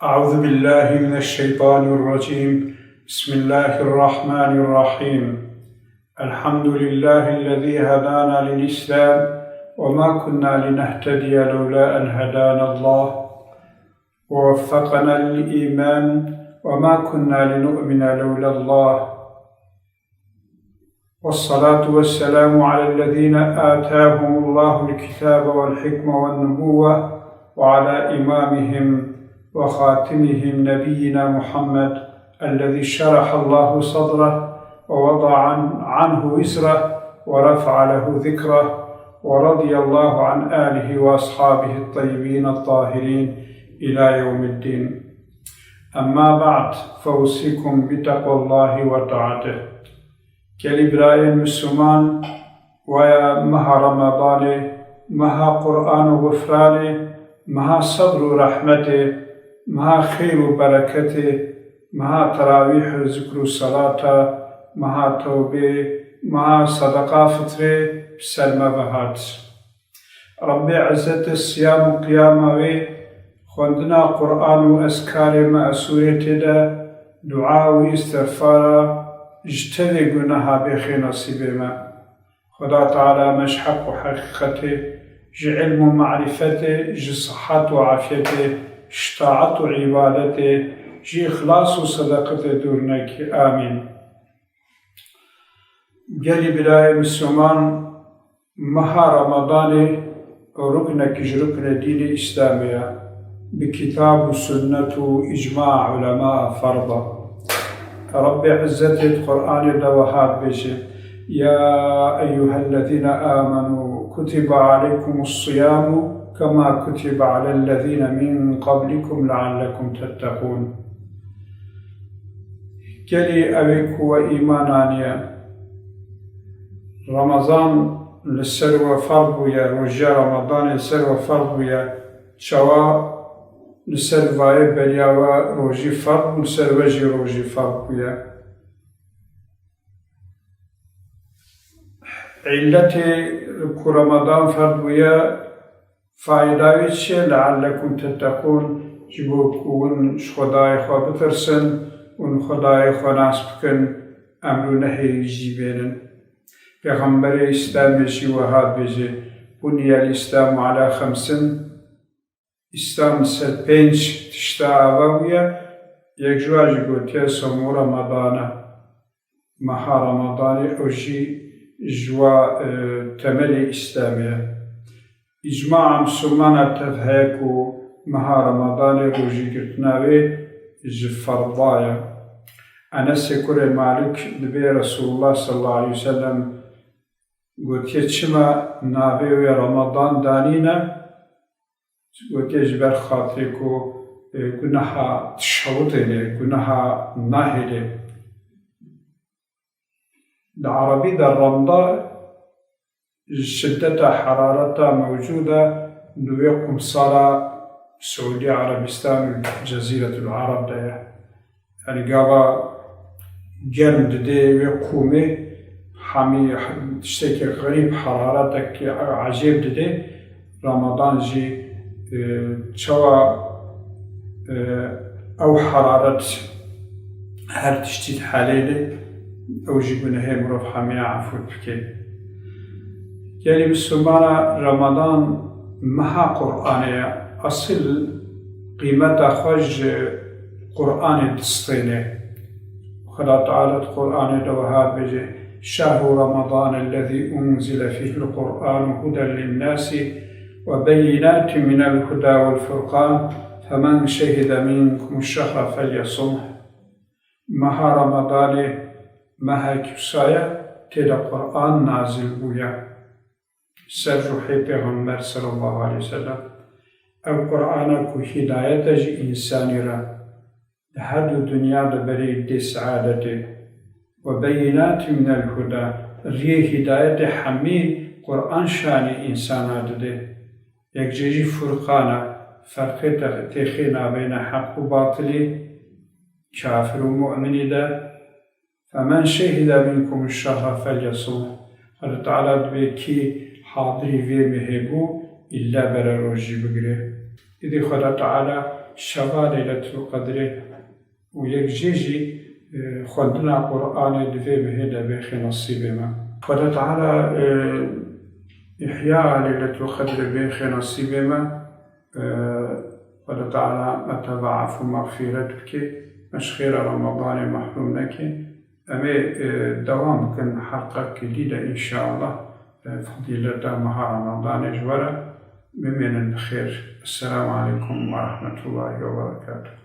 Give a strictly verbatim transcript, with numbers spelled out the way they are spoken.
أعوذ بالله من الشيطان الرجيم. بسم الله الرحمن الرحيم. الحمد لله الذي هدانا للإسلام وما كنا لنهتدي لولا أن هدانا الله ووفقنا للإيمان وما كنا لنؤمن لولا الله. والصلاة والسلام على الذين آتاهم الله الكتاب والحكمة والنبوة وعلى إمامهم وخاتمهم نبينا محمد الذي شرح الله صدره ووضع عن-، عنه وزره ورفع له ذكره ورضي الله عن آله وأصحابه الطيبين الطاهرين إلى يوم الدين. أما بعد، فأوصيكم بتقوى الله وطاعته. Gelî birayên Misliman, waya meha Ramadanê, meha Qur'an û xufranê, meha sebr û rehmetê, meha xêr û bereketê, meha terawîh û zikr û selata, meha tewbê, meha sedeqa fitrê bi ser me ve hat. Rebbê Izzetê siyam û qiyama wê, xwendina Qur'an û ezkarê meesûrê tê de, dua û îstixfara ji tevê guneha bêxê nesîbê me. Xweda Teala me ji heq û heqîqetê, ji ilm û marîfetê, ji sihet û afiyetê, ji taet û îbadetê, ji îxlas û sedeqetê dûr neke. Amîn. Gelî birayê Misliman, meha Ramadanê ruknek ji ruknê dînê Îslamê ye. Bi kitab û sunnet û îcma ulema ferz e. Rebbê Izzetê di Qur'anê de wiha dibêje: يا أيها الذين آمنوا كتب عليكم الصيام كما كتب على الذين من قبلكم لعلكم تتقون. Gelî ew ê ku we îman aniye, Ramazan li ser we ferz bûye, rojiya Ramadanê li ser we ferz bûye, çawa li ser vayê beriya we rojî ferz bû, li ser we jî rojî ferz bûye? Îlletê ku Ramadan ferz bûye, fayda wê çi ye? لعلكم تتقون, ji bo ku hûn ji Xwedayê xwe bitirsin, hûn Xwedayê xwe nas bikin, emr û nehê wî jî bênin. Pêxemberê Îslamê jî wiha dibêje: بني الإسلام على خمس. Îslam li ser pênc tişta ava bûye, yek ji wan jî gotiye somo Ramadan e. Meha Ramadanê ew jî ji wa, e, temelê Îslamê ye. Îcmaa Mislimana tev heye ku meha Ramadanê rojîgirtina wê ji ferza ye. Enesê kurê Malik dibê Resulullah sallallahu aleyhi ve sellem gotiye: çima navê wê Ramadan danîne? Gotiye: ji ber xatirê ku, e, guneha dişewitêne, guneha nahêle. Di erebî de remda şiddeta herareta mewcûd e, di wê qumsara Siûdî Erebistan û Cezîretul Ereb de ye. Yanî gava germ didê wê qûmê, hemî tiştekî xerîb, heraretekî ecêb didê. Ramadan jî, e, çawa, e, ew heraret her tiştî dihelêne, ew jî gunehê mirov hemiya efû dike. Gelî Mislimana, Ramadan meha Qur'anê ye. Esil qîmeta xwe ji Qur'anê distêne. Xweda Teala di Qur'anê de wiha dibêje: شهر رمضان الذي أنزل فيه القرآن هدى للناس وبينات من الهدى والفرقان فمن شهد منكم الشهر فليصمه. Meha Ramadanê mehekî wisa ye, tê de Qur'an nazil bûye ser ruhê Pêxember sallallahu aleyhi ve sellem. Ev Qur'ana ku hîdayet e ji însanî re, di her du dinya de berê dê seadetê. وبينات من الهدى, riyê hîdayetê hemî Qur'an şanê însana dide. Yek jê jî Furqan e, ferqê te-, têxê nabeyna heq û batilî, kafir û mu'minî de. فمن شهد منكم الشهر فليصمه. Xweda Teala dibê kî hadirî vê mehê bû, îlle bere rojî bigire. Îdî Xweda Teala Şeva Leyletul Qedrê û yek jê jî, e, xwendina Qur'anê di vê mehê de bêxê nesîbê me. Xweda Teala, e, ihya Leyletul Qedrê bêxê nesîbê me. E, Xweda Teala me teva ef û mexfîret bike, me ji xêra Ramadanê mehrûm neke. Em ê, e, dewam bikin helqekî dî de înşallah, e, fedîleta meha Ramadanê ji we re. Bimînin bi xêr. Esselamu aleykum ve rahmetullahi ve berekatuhu.